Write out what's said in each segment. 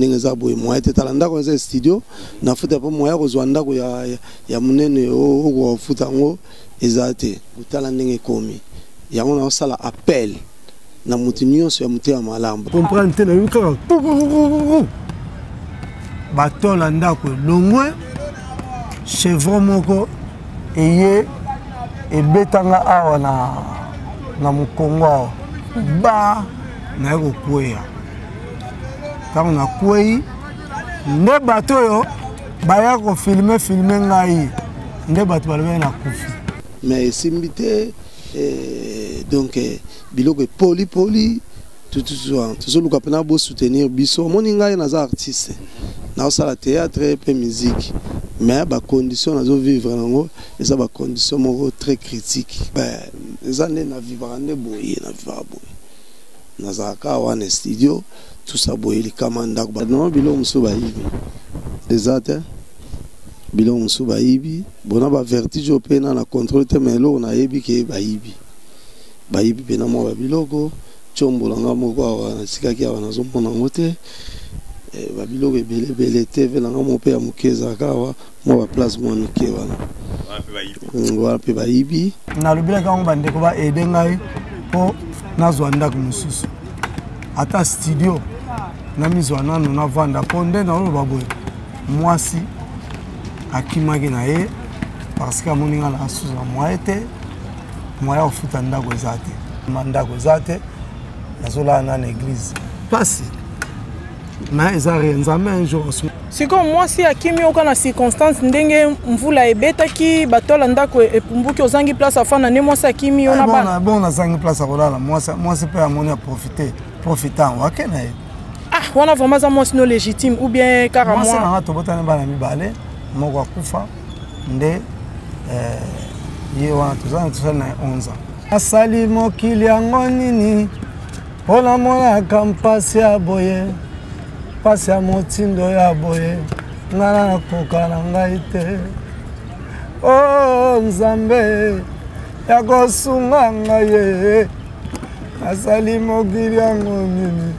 Ndenge eza boye moyen te, tala ndako eza studio nafuta mpo moyen ya kozwa ndako ya, ya, ya monene okofuta yango eza te. Kotala ndenge ekomi yango naosala appel na moto nyonso ya motema malamu. Comprendre te nayoki kaka batola ndako elongwe chevron moko eye ebetanga awa na, na mokongo awa ba naye kokweya ntango nakwei nde bato oyo baya kofilme filme ngai nde bato balobaki nakufi. Mais esimbi te eh, donc eh, biloko epolipoli tozoluka mpena bosoutenir biso. Omoni ngai naza artiste, naosala théâtre mpe musique, mais bacondition nazovivre nango eza bacondition moko très critique. Eza nde navivaka nde boye, navivaka boye, nazalaka wana studio tusa boye likama ndako non biloko mosusu bayibi eza te, biloko mosusu bayibi bona bavertige oyo mpe na na contrôle te, mais eloko nayebi ke bayibi, bayibi mpena mwa babiloko tiombola nga moko awa natikaki awa nazomona yango te, babiloko ebele ebele tv na nga moko mpe ya moke ezalaka awa mwa baplace mwa mike wana wana mpe bayibi. Nalobelaki yango bandeko ba aide ngai mpo nazwa ndako mosusu ata studio namizwa nanu navanda, mpo nde naloba boye mwasi akimaki na ye parce que amoni ngai na susu na moyen te, moyen ya kofuta ndako eza te, ndako eza te, nazolala na na église pasi mais eza rien, nzambe un jour asu. Sikoyo mwasi akimi oka na circonstance ndenge mvula ebetaki batola ndako epumbuki, ozangi place afanda nde mwasi akimi yo na bana. Bon, nazangi place ya kolala, mwasi mpe amoni aprofite profitant wake na ye. Ah, wana vraiment aza mwasi no légitime ou bien kaka mwasi nanga tobotani bana mibale, moko akufa nde ye wana tozali tosali na ye 11 ans. Asali mokili yango nini mpo namonaka mpasi ya boye, mpasi ya motindo ya boye, ngai nakoka na ngai te. O Nzambe ya kosunga ngai ye, nasali mokili yango nini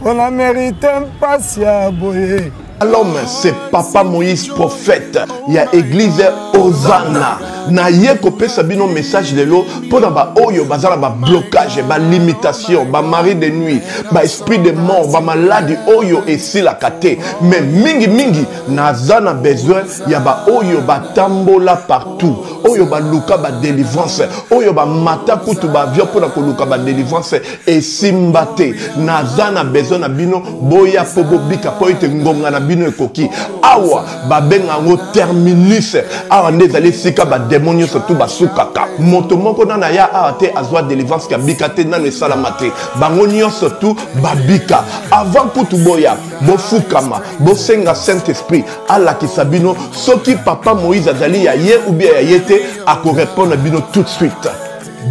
mpo na merite mpasi ya boye. L'homme, c'est Papa Moïse, prophète. Il y a église Hosanna. Na ye kopesa bino message lelo pona ba oyo bazala ba blocage, ba limitation, ba mari de nuit, ba esprit de mort, ba maladie oyo esilaka te. Mais mingi mingi naza na besoin ya ba oyo ba tambola partout, oyo ba luka ba délivrance, oyo ba mata kutu ba avion pona koluka ba délivrance esimba te. Naza na besoin na bino boya po bobika po ete ngonga na bino ekoki. Awa babenga yango terminus, awa nde ezali esika ba démon nyonso tu basukaka. Moto moko nana ya awa te azwa délivrance ya bika te, nano esalama te, bango nyonso tu babika. Avant kutu boya bofukama bosenga Saint-Esprit alakisa bino soki Papa Moïse azali ya ye ou bien ya ye te, akorépondre bino tout de suite.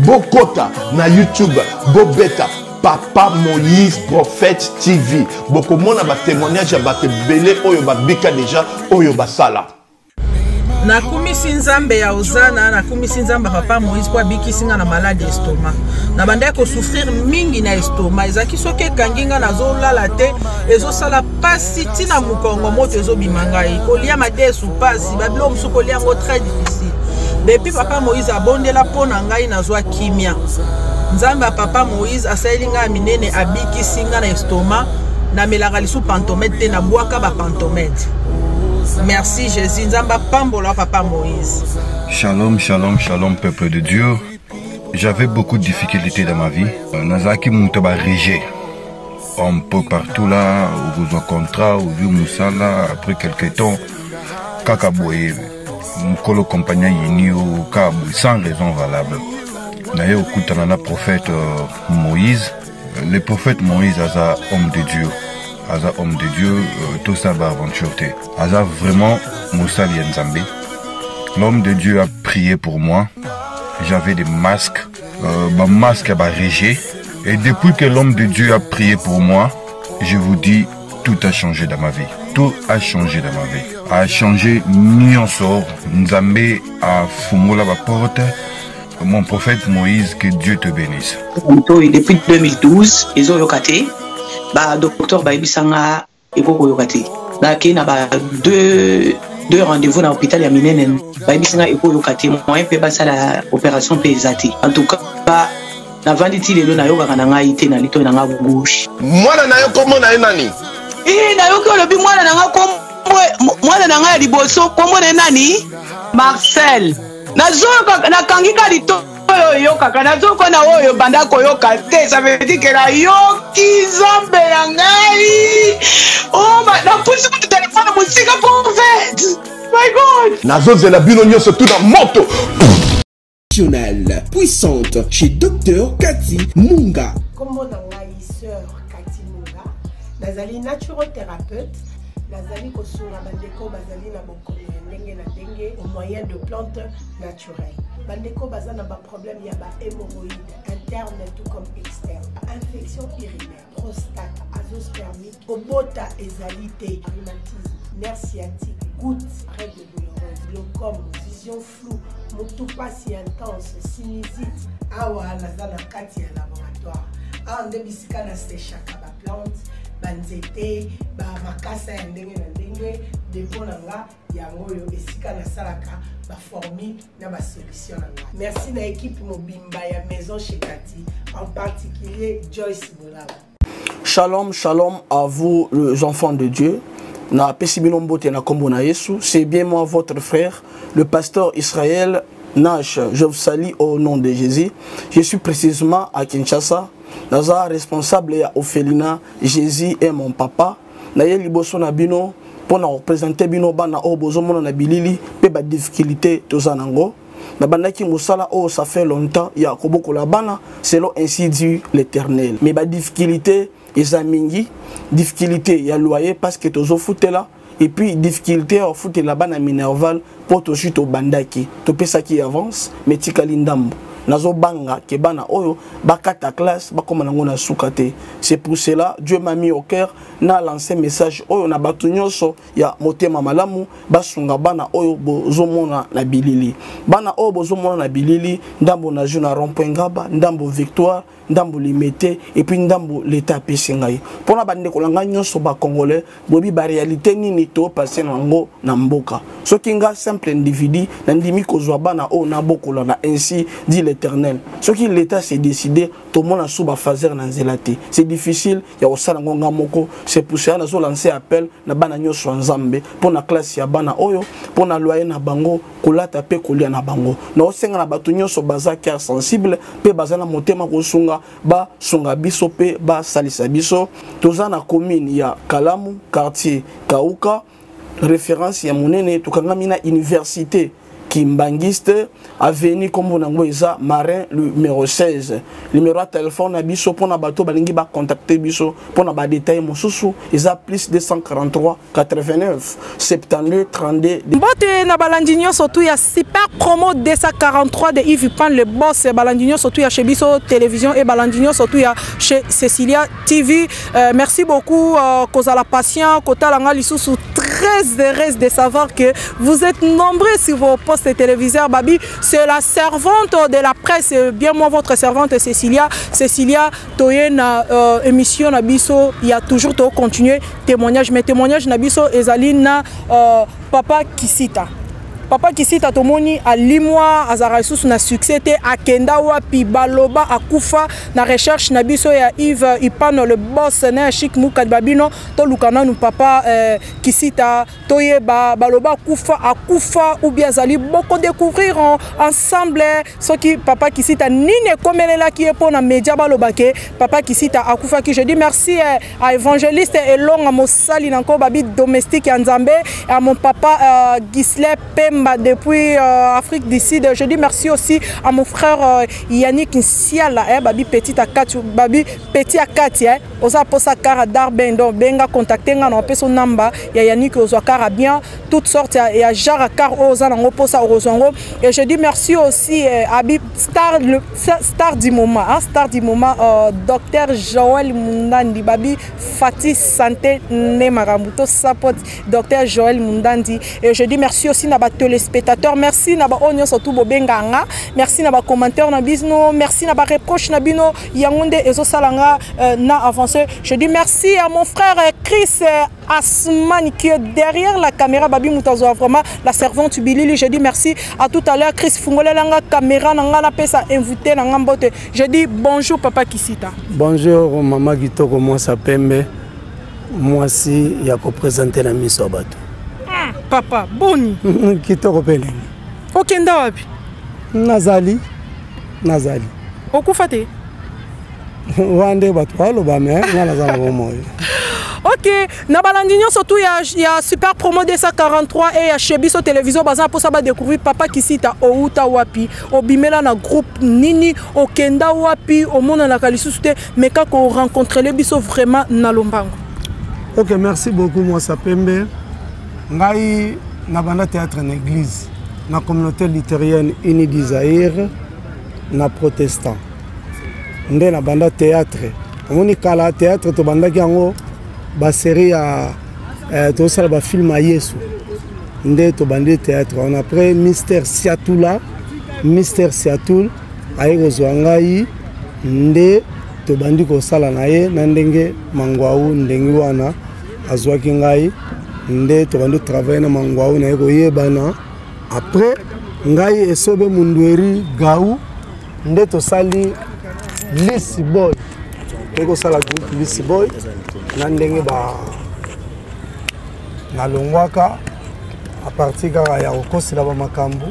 Bokota na YouTube, bobeta Papa Moïse Prophète TV, bokomona ba témoignage ya bato ebele oyo babika déjà, oyo basala. Nakumisi Nzambe ya Ozana, nakumisi Nzambe ya Papa Moïse mpo abikisi nga na maladi estomac. Nabandaki kosouffrir mingi na estomac, ezalaki soki ekangi nga nazolala te, ezosala pasi ntina mokongo, moto ezobima ngai, kolia madesu pasi, babiloko mosusu kolia yango très difficile. Depuis Papa Moïse abondela mpo na ngai nazwa kimia. Nzambe ya Papa Moïse asaleli ngai minene, abikisi nga na estomac, namelaka lisu pantomètre te, nabwaka ba pantomètre. Merci Jésus, Nzambe apambola Papa Moïse. Shalom, shalom, shalom, peuple de Dieu. J'avais beaucoup de difficultés dans ma vie. Nazalaki moto ba rejet un peu partout là, okozwa contrat, ozwi mosala, après quelque temps, kaka boye, mokolo compagnie ayini yo, kaka boye, sans raison valable. Naye okutana na prophète Moïse. Le prophète Moïse aza homme de Dieu. Aza homme de Dieu, tout ça ba aventure te. Aza vraiment mosali ya Nzambe. L'homme de Dieu a prié pour moi. J'avais des masques, ba masques ya ba rejet. Et depuis que l'homme de Dieu a prié pour moi, je vous dis, tout a changé dans ma vie. Tout a changé dans ma vie. A changé nyonso. Nzambe a fungola ba porte. Mon prophète Moïse, que Dieu te bénisse. Depuis 2012, ils ont yoka te. Ba docteur bayebisanga. Ekoki koyoka te. Nakei na ba deux deux rendez-vous na hôpital ya minene, bayebisi nga ekoyoka te, moyen mpe basala opération mpe eza te. En tout cas navandi ti lelo nayokaka na ngai te na litoi na nga gauche. Mwana na yo kombo na ye nani? Ee, nayoki olobi mwana na nga kombo, mwana na ngai ya liboso kombo na ye nani? Marcel. Nazoyoka, nakangi ka litoi oyo oyokaka, nazoyoka na oyo banda koyoka te. Ça veut dire que nayoki Nzambe na ngai. Oh, napusi kutu telefone mosika, prophète. My God. Nazozela bino nyonso tu na moto. Nationale puissante chez Dr Cathy Munga. Kombo na ngai Sœur Cathy Munga, nazali naturothérapeute, nazali kosunga bandeko bazali na bokono ya ndenge na ndenge au moyen de plantes naturelles. Bandeko baza na baproblème ya ba hémorroïdes interne tout comme externe, infection urinaire, prostate, azoospermie, kobota ezali te, rhumatisme, nerf sciatique, goutte, règle douloureuse, glaucome, vision floue, motu pasi intense, sinusite. Awa naza na kati ya laboratoire, awa nde bisika na sechaka baplante, banzete, bamakasa ya ndenge na ndenge. Depo na nga yango oyo, esika nasalaka baformule na basolution na nga. Merci na équipe mobimba ya Maison chez Kati, en particulier Joyce Bolaba. Shalom, shalom à vous, les enfants de Dieu. Na pesi bino mbote na kombo na Yesu. C'est bien moi, votre frère, le pasteur Israël Nash. Je vous salue au nom de Jésus. Je suis précisément à Kinshasa. Naza responsable ya orphelinat Jésus est mon papa. Na ye liboso na bino pour na représenter bino bana oyo bozomona na bilili pe ba difficulté toza nango. Nabandaki mosala oyo ça fait longtemps ya kobokola bana selon ainsi dit l'Éternel. Mais ba difficulté eza mingi, difficulté ya loyer parce que tozofutela, et puis difficulté ya kofutela bana minerval po tozwi tobandaki topesaki avance mais tikali ndambo. Nazobanga ke bana oyo bakata classe bakoma nango na suka te. C'est pour cela Dieu m'a mis au cœur na lancer message oyo na bato nyonso ya motema malamu basunga bana oyo bozomona na bilili. Bana oyo bozomona na bilili, ndambo na jeu na rond-point Ngaba, ndambo Victoire, ndambo Limete, et puis ndambo l'État apesi ngai. Mpona bandeko na ngai nyonso ba Congolais, boyebi ba réalité nini to passer nango na mboka. Soki nga simple individu nandimi kozwa bana oyo nabokola na ainsi dit l'Éternel. Soki l'État s'est décidé, tomona sous ba phaser na nzela te. C'est difficile ya kosala ngo nga moko. C'est pour cela nazo lancer appel na bana nyonso ya Nzambe mpona classe ya bana oyo, mpona loyer na bango, kolata pe kolia na bango. Naosenga na bato nyonso baza cœur sensible pe baza na motema kosunga, basunga biso pe basalisa biso. Toza na commune ya Kalamu, quartier Kauka, référence ya monene, tokangami na université Kimbanguiste, avenue kombo nango eza Marin numéro 16. Numéro ya téléphone na biso mpona bato balingi ba contacter biso mpona ba détail mosusu eza plus 243 89 72 32. Mbote na balandi nyonso tu ya super promo 243 de Yves Pan le boss, balandi nyonso tu ya chez biso télévision et balandi nyonso tu ya chez Cecilia TV. Merci beaucoup kozala patient kotala nga lisusu, très heureuse de savoir que vous êtes nombreux sur vos postes téléviseurs. Babi, c'est la servante de la presse, bien moi votre servante Cecilia. Cecilia toye na émission na biso, il y a toujours to continuer témoignage, mais témoignage na biso ezali na papa Kisita. Papa Kisita tomoni alimwa azara lisusu na succès te, akenda wapi, baloba akufa. Na recherche na biso ya Yves Ipano le boss na Chic Mukad babino toluka nanu papa Kisita toyeba baloba akufa, akufa ou bien azali boko découvrir ensemble soki papa Kisita nini ekomelelaki ye mpona média baloba ke papa Kisita akufaki. Je dis merci à évangéliste Elonga Mosali nanko babi domestique ya Nzambe, à mon papa Ghislain Pemba depuis Afrique du Sud. Je dis merci aussi à mon frère Yannick Nsiala, babi petit akati, babi petit akati, oza posa kara darben donc benga contacter nga na peso namba ya Yannick ozwa kara bien toutes sortes ya genre car oza nango posa ozwango. Et je dis merci aussi Abi star, le star du moment, hein, star du moment, docteur Joël Mundandi babi Fati santé ne marambuto support docteur Joël Mundandi. Et je dis merci aussi na ba batéléspectateur, merci na baoyo nyonso tu bobenga nga, merci na bacommentaire na bino, merci na bareproche na bino, yango nde ezosala nga na avancé. Je dis merci à mon frère Chris Asman qui est derrière la caméra, Babi Moutazoa, vraiment la servante Bilili. Je dis merci à tout à l'heure Chris Fungolelanga caméra nanga na pesa invité na ngambote. Je dis bonjour papa Kisita. Bonjour maman Kitoko, moi ça pembe. Mwasi ya koprésenter na miso ya bato. Papa, boni? Kitoko mpe elengi. Okenda wapi? Nazali, nazali. Okufa te? Wana nde bato baloba, me nga naza na bomoi. Ok, na balandi nyonso tu ya Super Promo 243 e ya chez biso télévision, baza mposa badécouvrir papa Kisita, outa wapi, obimela na groupe nini, okenda wapi, omonanaka lisusu te, mais kaka orencontrele biso vraiment na lombango. Ok, merci beaucoup mwasa pembe. Ngai nabanda théâtre na église, na Communauté luthérienne unie du Zaïre, na protestant nde nabanda théâtre. Omoni, kala théâtre tobandaki yango basérie ya tozosala bafilm ya Yesu, nde tobandi théâtre wana. Après, Mister Siatula, Mister Siatul aye kozwa ngai, nde tobandi kosala na ye na ndenge Mangwau, ndenge wana azwaki ngai, nde tobandi travaille na Mangwau, naye koyebana. Après, ngai Esobe Mundweri Gau, nde tosali Lisi Boy, toyei kosala groupe Lisi Boy. Na ndenge ba nalongwaka à partir kaka ya kokosela bamakambo,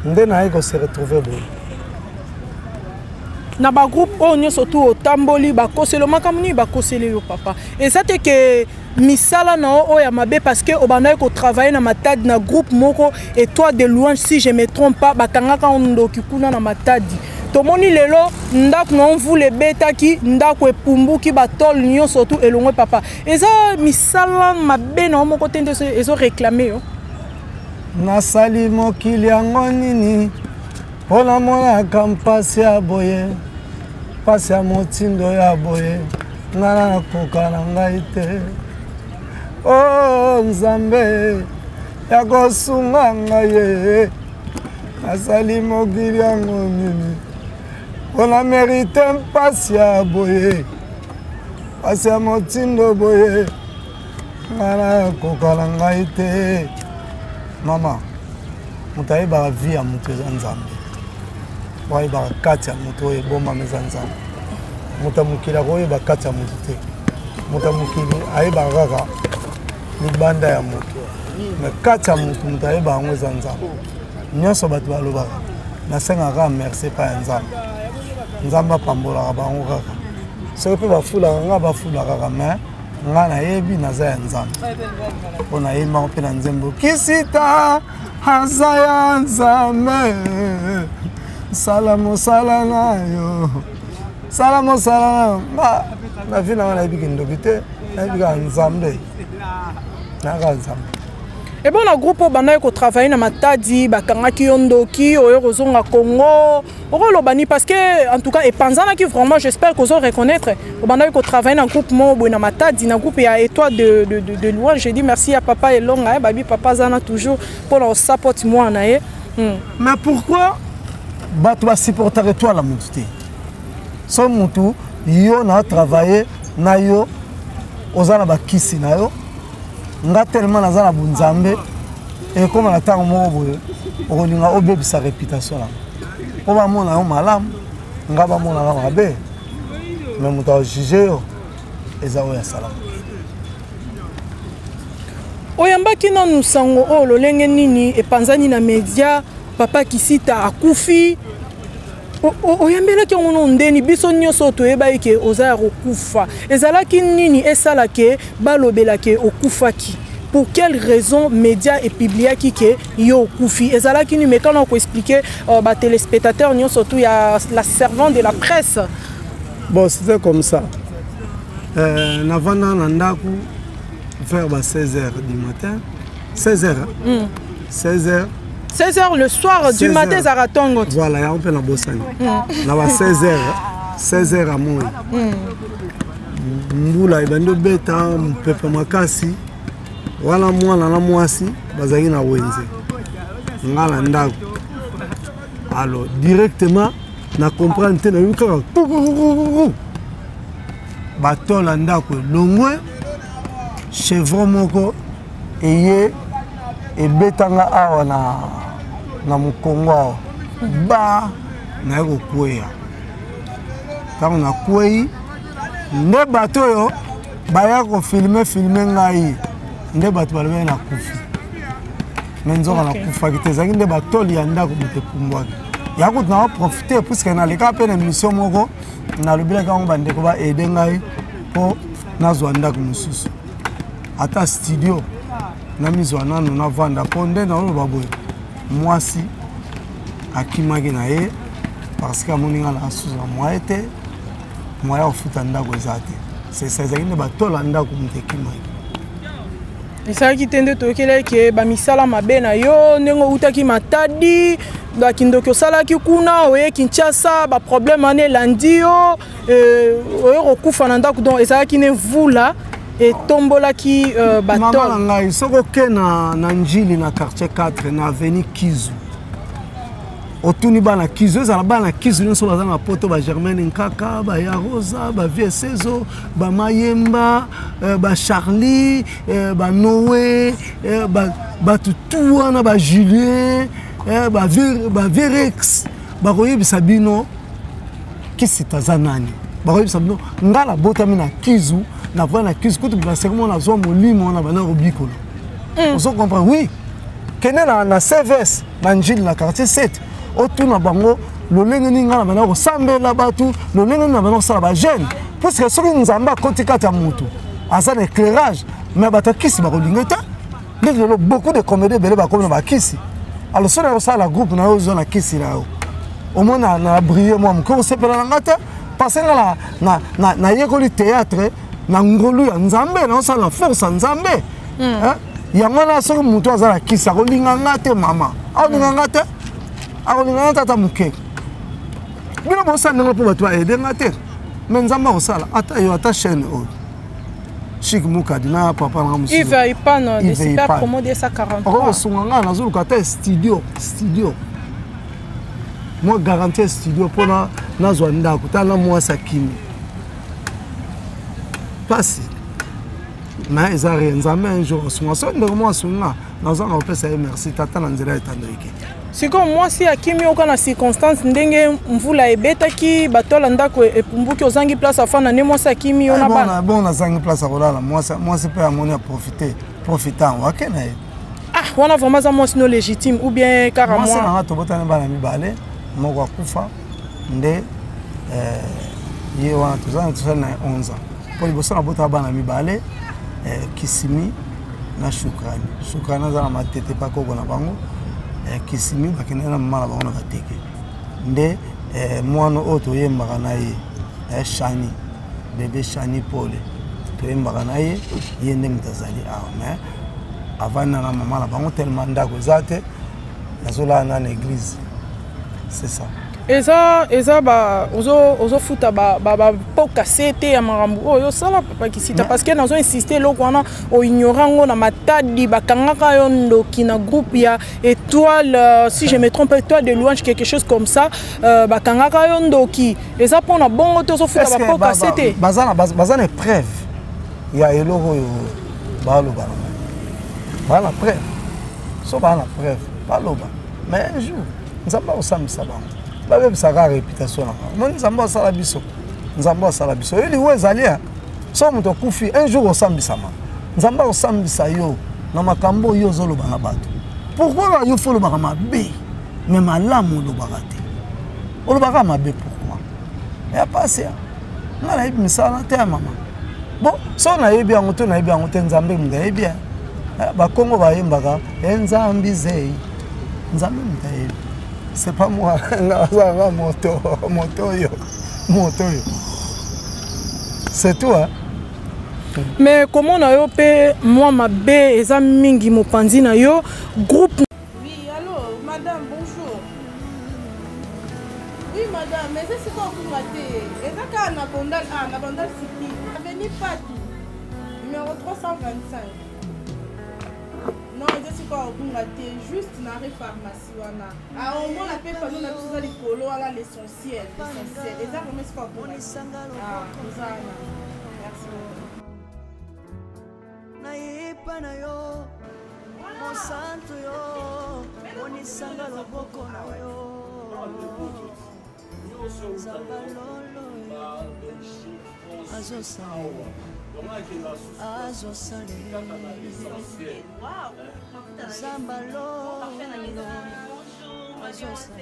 nde naye kose retrouver boye. Na bagroupe oyo nyonso tu otamboli, bakoseli makambo nini? Bakoseli yo papa, eza te ke misala na yo oyo ya mabe? Parce que obandaki kotravaille na Matadi na groupe moko, Étoile de Louange, si je me trompe pas. Bakangaka ndoki kuna na Matadi. Tomoni lelo ndako na mvula ebetaki, ndako epumbuki, batole nyonso tu elongwe. Papa, eza misala mabe na yo moko te nde ezoréclame yo? Nasali mokili yango nini mpo namonaka mpasi ya boye, mpasi ya motindo ya boye? Nga nakoka na ngai te. O oh, Nzambe ya kosunga ngai ye, nasali mokili yango nini mpo na mérite mpasi ya boye, mpasi ya motindo boye? Nga nakoka na ngai te. Mama, moto ayebaka vie ya moto eza Nzambe. Po ayebaka kati ya moto oyo ebombama eza Nzambe. Moto ya mokili akoyeba kati ya moto te. Moto ya mokili ayebaka kaka libanda ya moto, mais kati ya moto, moto ayebaka yango eza Nzambe. Nyonso bato balobaka, nasengaka kaka merci epai ya Nzambe. Nzambe apambolaka bango kaka. Soki mpe bafulaka nga, bafula kaka, mais nga nayebi naza ya Nzambe, mpo nayembako mpe na nzembo Kisita aza ya Nzambe. Sala mosala na yo, sala mosala na yo. Nga na vie nanga nayebi kindoki te, nayebi kaka Nzambe, nayaka Nzambe. Ebo na groupe oyo bandaki kotravaille na Matadi, bakangaki yo ndoki, oyo kozonga Congo, okoloba ni? Parce que en tout cas epanzanaki vraiment. J'espère kozo reconnaître, obandaki kotravaille na groupe moko boye na Matadi, na groupe ya Étoile de Louange. Je dis merci ya papa Elonga, eh, babi papa aza na toujours mpona osapoti mwana na ye. Mais pourquoi bato basupportaka étoile ya motu te? So motu yo na travaille na yo, oza na bakisi na yo, nga tellement naza na bonzambe, ekóma na ntango moko boye okolinga obebisa réputation nango mpo bamona yo malamu, nga bamonaka mabe. Mais moto ajuge yo eza oyo asala mokili. Oyambaki nanu sango oyo lolenge nini? Epanzani na media, papa Kisita akufi. Oyambelaki yango no ndeni? Biso nyonso oyo toyebaki ke oza ya kokufa, ezalaki nini esala ke balobela ke okufaki? Pour quelle raison média epubliaki ke yo okufi? Ezalaki nini? Mekana koexpliquer batéléspectateur nyonso tu ya la servante de la presse. Bon, c'était comme ça. Navanda na ndako vers ba 16 heures du matin, 16 heures, 16 heures. 16 heures le soir, du matin ezalaka ntongo. Voilà, yango mpe nabosani. Na ba 16 heures, 16 heures ya moi, mbula ebandi obeta, mopepe makasi wana. Mwana na mwasi bazalaki na wenze. Nga na ndako. Alors directement na comprendre te nayoki kaka kukukukuku. Batola ndako elongwe chevron moko eye ebetanga awa na, na mokongo awa ba naye kokweya ntango nakwei nde bato oyo baya kofilme filme ngai nde bato balobaki nakufi me nzoka okay. nakufaki te ezalaki nde batoli ya ndako moto epumbwaki ya kutu na baprofite puiske naleka mpe na émission moko nalobelaki yango bandeko baaide ngai mpo nazwa ndako mosusu ata studio namizwa nanu navanda mpo nde naoloba boye mwasi akimaki na ye parce que amoni ngai na susu na moye te moye ya kofuta ndako eza te sesa ezalaki nde batola ndako moto ekimaki esalaki te nde toyokelaki ke bamisala mabe na yo ndenge outaki matadi bakindoki osalaki kuna oye kinshasa baproblème wana elandi yo euh, oye kokufa na ndako donc ezalaki ne mvula etombolaki euh, mama na ngai soki oke na, na njili na quartier 4 na avenue kizu otuni bana kizu ezala bana kizu nyonso baza na poto bagermaine nkaka bayarosa bavie sezo bamayemba euh, bacharlie euh, banoe euh, bato tu wana bajulien baverex bakoyebisa bino kisita aza nani bakoyebisa bino ngai nabotami na kizu navandi na kizu kutu baseki moko nazwa molimo wana banda kobikola ozo comprendre oui kende na, na cvs na njili na quartier 7 otuna bango lolenge nini ngai na banda kosambela bato lolenge nini na banda kosala bajeune puiske soki nzambe akoti kati ya motu aza na éclairage mais bato ya kisi bakolinga te ndenge lelo beaucoup de comédie ebele bakomi na bakisi alors soki nakosala groupe na yo ozwa na kisi na yo omona na brille mwa moke osepela na nga te parce nga nayekoli théâtre na ngolu ya nzambe naosala na force ya nzambe hmm. yango wana soki moto aza na kisi akolinga nga te mama akolinga nga te akolinga nga te ata moke bino bosala ndenge mpo bato baede nga te me nzambe akosala ata yo ata chaîne oyo chic mukadi na papa nanga mosusuokoki kosunga ngai nazoluka ata studio studio mwa garantie ya studio mpona nazwa ndako tala na mwasi akimi mpasi mais eza rien nzambe un jour asunga soki ndeko moko asunga nazanga kopesa ye merci tata na nzela etando eke sikoyo mwasi akimi yoka na circonstance ndenge mvula ebetaki batola ndako epumbuki ozangi place afanda nde mwasi akimi yo na eh, bana bon nazangi place ya kolala mwasi mpe amoni aprofite profitant wake na ye ah wana vraiment aza mwasi no légitime ou bien kaka mwasi nanga tobotani bana mibale moko akufa nde eh, ye wana tozali tosali na ye 11 ans mpo liboso nabotaka bana mibale eh, kisimi na shukrani shukrani aza na matete pa koko na bango eh, kisimi bakendaki na mama na bango na bateke nde eh, mwana oyo toyembaka na ye eh, shani bebe shani pole toyembaka na ye ye nde moto azali awa mais avanda na mama na bango tellement ndako eza te nazolala na na église c'est ça eza eza ba ozo ozofuta ba ba, ba po cassé te ya makambo oyo osala papa kisita parce que nazo insister eloko wana oignore yango na matadi bakangaka yo ndoki na groupe ya étoile euh, si je me trompe étoile de louange quelque chose comme ça euh, bakangaka yo ndoki eza mpona bongo te ozofuta ba po cassé te baza na épreuve ya eloko oyo baloba na baza na preuve so baza na preuve baloba mais un jour nzambe akosambisa bango babebisa kaka réputation na bango omoni nzambe asala biso nzambe asala biso oyo liwa ezali so moto akufi un jour osambisama nzambe akosambisa yo na makambo oyo ozoloba na bato pourkui kaka yo fo olobaka mabe me malamu olobaka te olobaka mabe pourkui ya pasi ya nga nayebi misala te ya mama bon so nayebi yango to nayebi yango te nzambe moto ayebi ya eh, bakongo bayembaka e nzambi zei nzambe moto ayebi c'est pas moi nga azalaka moto moto oyo moto oyo c'est tout hein? mais komona yo mpe mwa mabe eza mingi mopanzi na yo groupe Oui, allô, madame, bonjour. Oui, madame, mais c'est quoi vous matez Et ça, na bandal A, na bandal City, avenue Patou, numéro 325. Non, je suis esika obunga te, juste na re pharmacie wana. Ah, omona mpe pano na biso eza likolo wana, l'essentiel, l'essentiel eza vraiment esika obunga te. Ah, toza wana. Merci beaucoup. Nayepa na yo mosantu, yo monisanga loboko na yo, Nzambe lolo azosala, azosala, Nzambe lolo azosala,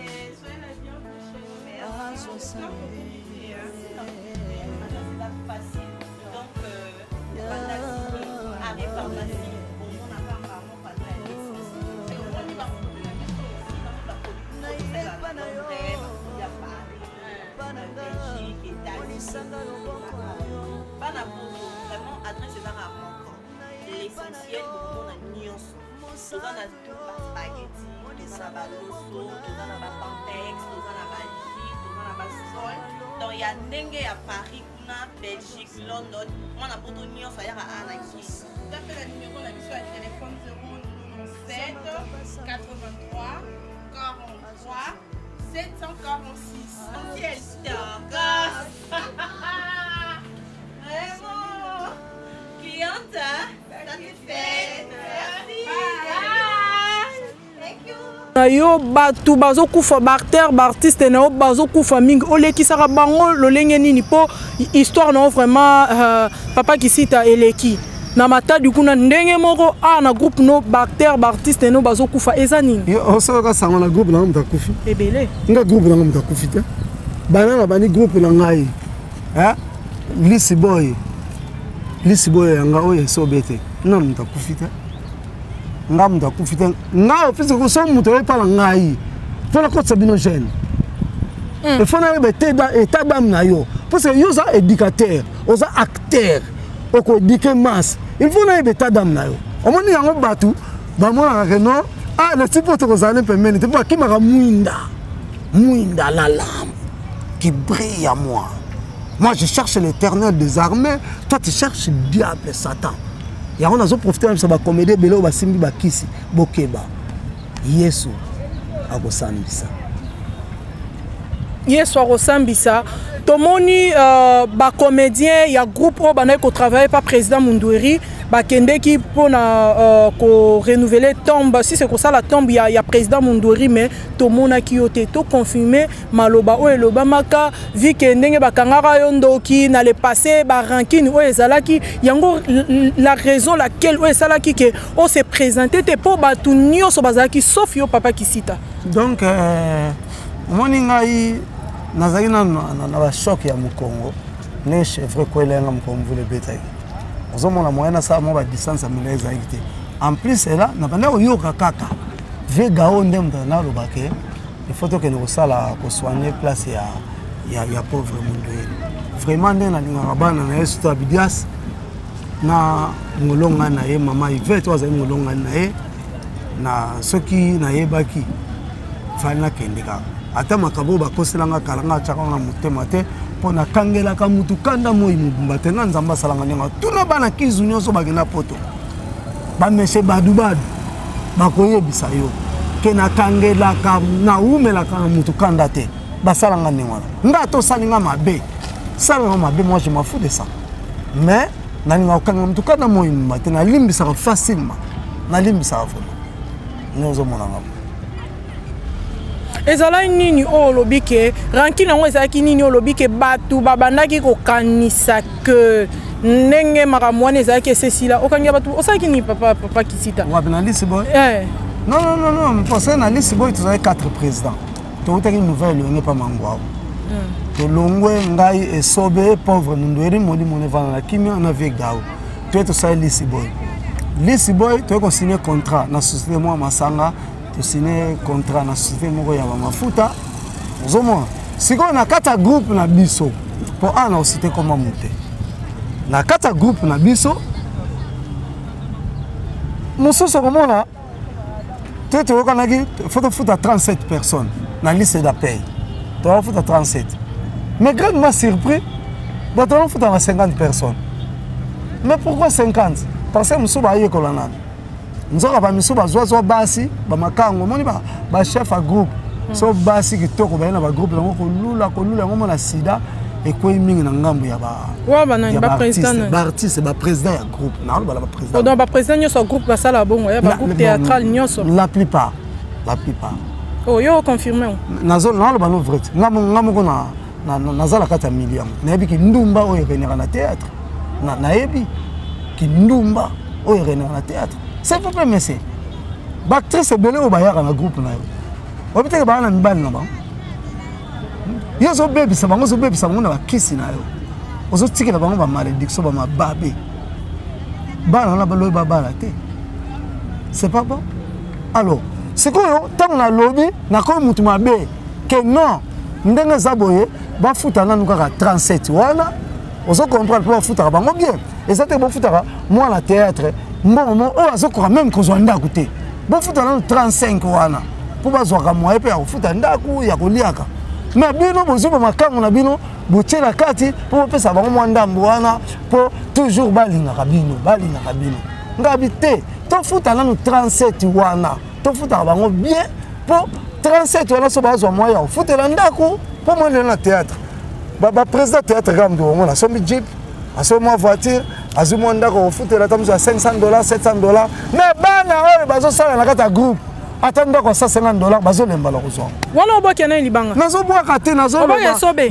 azosala. Bana poto, vraiment adresse ezaka moko, l'essentiel. Bokomona nyonso, toza na tout, baspaghetti, toza na baloso, toza na bapampex, toza na bajus, toza na basol, donc ya ndenge ya Paris kuna, Belgique, London. Mwana poto nyonso ayaka awa na kisi. Tape na numéro na biso ya telefone 097 83 43 746. Quel tokos! Vraiment! Cliente satisfaite. Merci. Bye. Thank you. Na yo bato bazokufa, baacteur, baartiste na yo bazokufa mingi, olekisaka bango lolenge nini? Mpo histoire na yo vraiment, papa Kisita, eleki na Matadi kuna ndenge moko. Awa na groupe no, baacteur, baartiste no bazokufa, eza nini? Osoyoka sango na groupe nanga moto akufi? Ebele. Nga groupe nanga moto akufi te. Bana na bani groupe na ngai, lisi boy, lisi boy yanga oyo esobe te, nga moto akufi te, nga moto akufi te. Nga ofisi so moto oyepala ngai mpo nakotisa bino jeune, il faut nayeba état d'âme na yo, parce que yo oza éducateur, oza acteur, okoéduquer masse. Il faut nayeba état d'âme na yo. Omoni yango, bato bamonaka ke non, ah, na ti mpo tokozala ne pembeni te, mpo akimaka mwinda, mwinda, la lampe qui brille à moi. Moi, je cherche l'Éternel des armées, toi tu cherches diable, Satan. Yango nazoprofite na biso bacomédie ebele oyo basimbi bakisi, bokeba, Yesu akosambisa. Yesu akosambisa. Tomoni bacomédien ya groupe oyo bandaki kotravaille pa président Mundueri, bakendeki mpona korenouveler tombe, si c'est kosala tombe ya président Mundueri, mais tomonaki yo te. Toconfirme maloba oyo elobamaka vi ke ndenge bakangaka yo ndoki na le passé, barancune oyo ezalaki yango, la raison laquelle oyo esalaki ke ose présente te, mpo bato nyonso bazalaki sauf yo, papa Kisita. Donc omoni, ngai nazalaki nano na bachoc ya mokongo, ndenge chèvre ekwelenga mokongo, mvula ebetaki, ozomona moyen nasala mwa badistance ya milai ezalaki te. En plus ela nabanda koyoka kaka vegao nde moto nalobake il faut tokende kosala, kosoigne place ya pauvre Mundueri. Vraiment, nde nalingaka bana na ye, surtout Abidias na ngolonga na ye, mama Ivete oyo azali ngolongani na ye. Na soki nayebaki, fali nakende kaka. Ata makambo oyo bakoselanga kala, nga atiaka na motema te, mpo nakangelaka mutu kanda moi mobimba te. Nga Nzambe asalanga ndenge tuna bana kizu nyonso bakenda poto, bamese badubadu bakoyebisa yo ke nakangelaka, nawumelaka na mutu kanda te. Basalanga ndenge wana, nga ata osalinga mabe, salanga mabe, moi je m'en fous de ça, mais nalingaka kokanga mutu kanda moi mobimba te. Nalimbisaka facilement, nalimbisaka vraiment, nde ozomonanga. Ezalaki nini oyo olobi ke rancune yango ezalaki nini? Olobi ke bato babandaki kokanisa ke ndenge makambo wana ezalaki esesila, okangi bato, osalaki nini, papa Kisita? Wapi, na lisi boy? Eh. Non, non, non, non, parce que na lisi boy tozalaki 4 président. Toutaki nouvelle elongi epa Mangwao, tolongwe, ngai, Esobe, pauvre Mundueri, molimo nevanda na kimia, na vie Gao, toye tosali lisi boy. Lisi boy, toye kosigne contrat na société moko ya masanga, tosigne contrat na société moko ya bamafuta. Ozomona sikoyo na kati ya groupe na biso, mpo awa na osite koma mote, na kati ya groupe na biso mosusu okomona te, toyokanaki fo tofuta 37 personnes na liste d'appel, tokofuta 37, mais grandement surpris, bato bakofuta na 50 personnes. Mais pourquoi 50? Parce que mosusu bayekola nano. Nzoka bamisu bazwazwa basi bamakango, omoni bachef ya groupe so basi kitoko baye na bagroupe yango kolula kolula yango mona sida ekwei mingi na ngambo ya baartiste, baprésident ya groupe. Nalobala baprésident. Donc baprésident nyonso ya groupe basala bongo ya bagroupe théâtral nyonso? La plupart, la plupart. Oh, yo oconfirme? Naloba no vrai, nga moko naza na kati ya milieu yango, nayebi kindumba oyo erenaka na théâtre, nayebi kindumba oyo erenaka na théâtre. S'il vous plaît, monsieur, baactrice ebele oyo bayaka na groupe na yo, oyebi teke baya na mibali na bango. Yo ozobebisa bango, ozobebisa bango na bakisi na yo, ozotikela bango bamalédiction, bamababe. Bana wana balobi babala te, c'est pas bon. Alors sikoyo ntango nalobi nakomi motu mabe ke non, ndenge eza boye, bafuta nanu kaka 37 wana, ozo comprendre, mpo bafutaka bango bien. Eza te bofutaka mwana théâtre mbongo mo oyo azokoka meme kozwa ndako te. Bofuta nanu 35 wana mpo bazwaka moye mpe ya kofuta ndako, ya koliaka. Mais bino bozwi bamakango na bino, botie na kati mpo bopesa bango mwa ndambo wana, mpo toujours balingaka bino, balingaka bino. Ngabi te, tofuta nanu 37 wana, tofutaka bango bien, mpo 37 wana so bazwa mwa ya kofutela ndako. Mpo mwa lelo na théâtre, baprésident théâtre kaka moto bango nasombi jeep, asombi mwa voiture, azwi mwa ndako kofutela, ata mosu ya 500 dollars, 700 dollars. Mais bana oyo bazosala na kati ya groupe, ata ndako ya 150 dollars bazolemba na kozwa. Wana obwaki na libanga? Nazobwaka te. Obwaki esobe.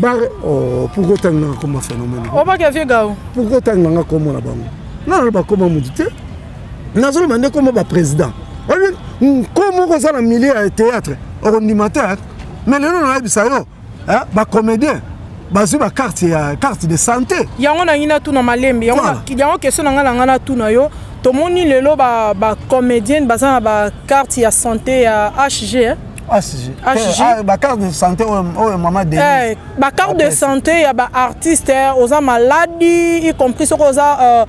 Pourquoi otangaka koma phénomène? Obwaki vieux Gao. Pourquoi otanganga kombo na bango? Nga naloba koma motu te, nazoloba nde kombo baprésident. Nko moko oza na milieu ya théâtre, okondima te. Mais lelo nayebisa yo, bacomédien bazwi bacarte ya carte de santé. Yango nangi natuna malembe yango, question na ngai na ngai natuna yo. Tomoni lelo bacomédienne baza na bacarte ya santé ya HG, eh? HG. HG. Bacarte de santé oyo mama Denise. Bacarte de santé ya baartiste, oza maladi, y compris soki oza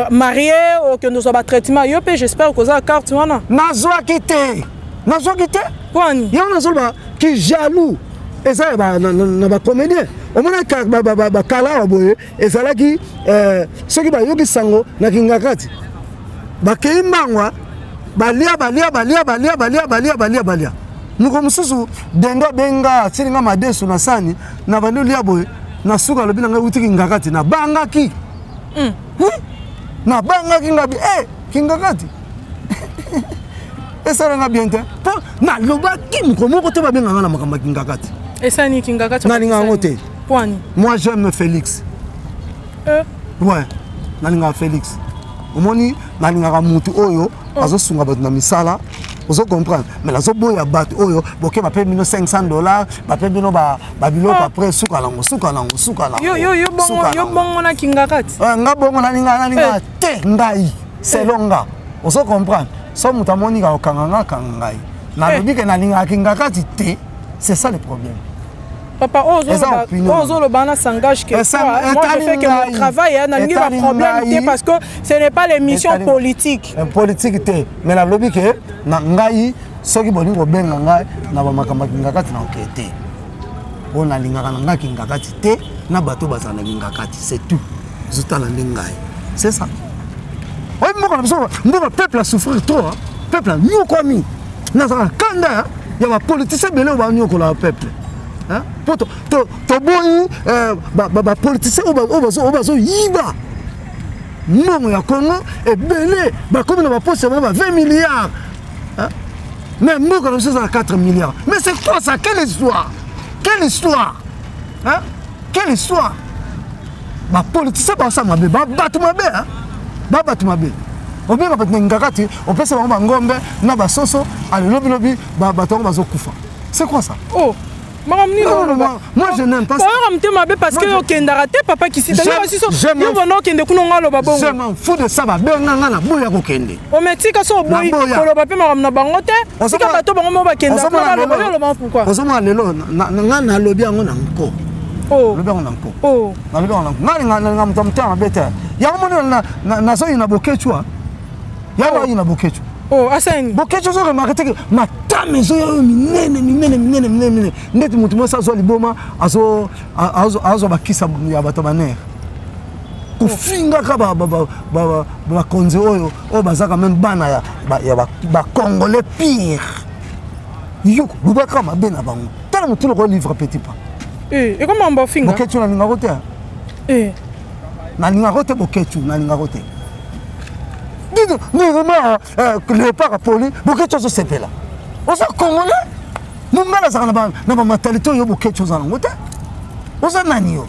marié, okende ozwa batraitement. Yo mpe j'espère koza carte wana. Nazwaki te, nazwaki te. Pwani? Yango nazoloba ki jaloux eza na bacomédien. Omona bakala awa boye ezalaki, soki bayoki sango na Kingakati, bakei mbangwa, balia balia balia balia balia balia balia balia. Moko mosusu dendo abenga, atieli nga madesu na sani, na bandi olia boye, na suka alobi na ngai wuti Kingakati. Nabangaki, nabangaki ngabi e Kingakati esalanga bien te, mpo nalobaki moko moko te babenganga na makambo ya Kingakati. Esani Kingakati? Nalinga yango te. Pwani? Moi, j'aime Félix. Ouais, nalingaka Félix. Omoni, nalingaka mutu oyo azosunga bato na misala, ozo comprendre. Mais nazoboya bato oyo boke bape bino 500 dollars, bape bino babiloko, après suka nango, suka nango, suka nango. Yo bongo na Kingakati? Nga bongo nalinga te. Ngai, selon nga, ozo comprendre, so moto amoni ka kokanga nga, akanga ngai. Nalobi ke nalingaka Kingakati te, c'est ça le problème. Papa, oyo ozoloba wana s'engage que toi. Moi, je fais que mon travail, nalingi baproblème te, parce que ce n'est pas l'émission politique. Politique te, mais nalobi ke na ngai, soki bolingi kobenga ngai na bamakambo ya Kingakati, na oke te, oyo nalingaka na ngai Kingakati te, na bato bazala na Kingakati, c'est tout. Ezotala nde ngai, c'est ça. Oyebi mboka na biso, mboka peuple asouffrir trop, peuple anyokwami. Nazala kanda ya bapoliticien ebele oyo banyokola peuple, mpo toboyi bapoliticien oyo bazoyiba mbongo ya Congo ebele, bakomi na baposte bango ba 20 milliards, mais mboka na biso eza na 4 milliards. Mais c'est quoi ça? Quelle histoire, quelle histoire, hein? Quelle histoire! Bapoliticien basala mabe, babato mabe, babato mabe. Obenga bato na Ngakati, opesa bango bangombe na basoso, alelobilobi bato yango bazokufa. C'est quoi ça? Oh, makambo nini? Moi, je n'aime pas. Oyoka motema mabe parce que okendaka te, papa Kisita. Yo bona okende kuna, nga aloba bongo. Je m'en fous de ça. Babenga nga, na boya kokende. Ometika so oboyi koloba mpe makambo na bango te. Tika bato bango mo bakenda kuna baloba. Yo oloba pourquoi? Ozomona lelo nga nalobi yango na nko, nalobi yango na nko, nalobi yango na nko. Nga nalinga moto ya motema mabe te. Yango moni nazoyina Bokecwa, yango ayina Bokecwa. Oh, asani? Bokecwa, ozo remarquer te ke matama ezoya oyo minene minene minene minene minene, ndeti motu mwasi azwa liboma, azwa bakisa ya bato banere. Kofingaka bakonzi oyo oyo baza quand même bana ya bacongolais pire. Yo lobaka mabe na bango. Tala motu lokola livre petit pas. Eh, ekoma mba ofinga. Boketshu nalingako te. Eh. Nalingako te Boketshu, nalingako te. Dido, nirima léopard apoli, Boketshu azosepela. Oza congolais? Mongala azalaka na bamentalité oyo Boketshu oza nango te. Oza nani yo?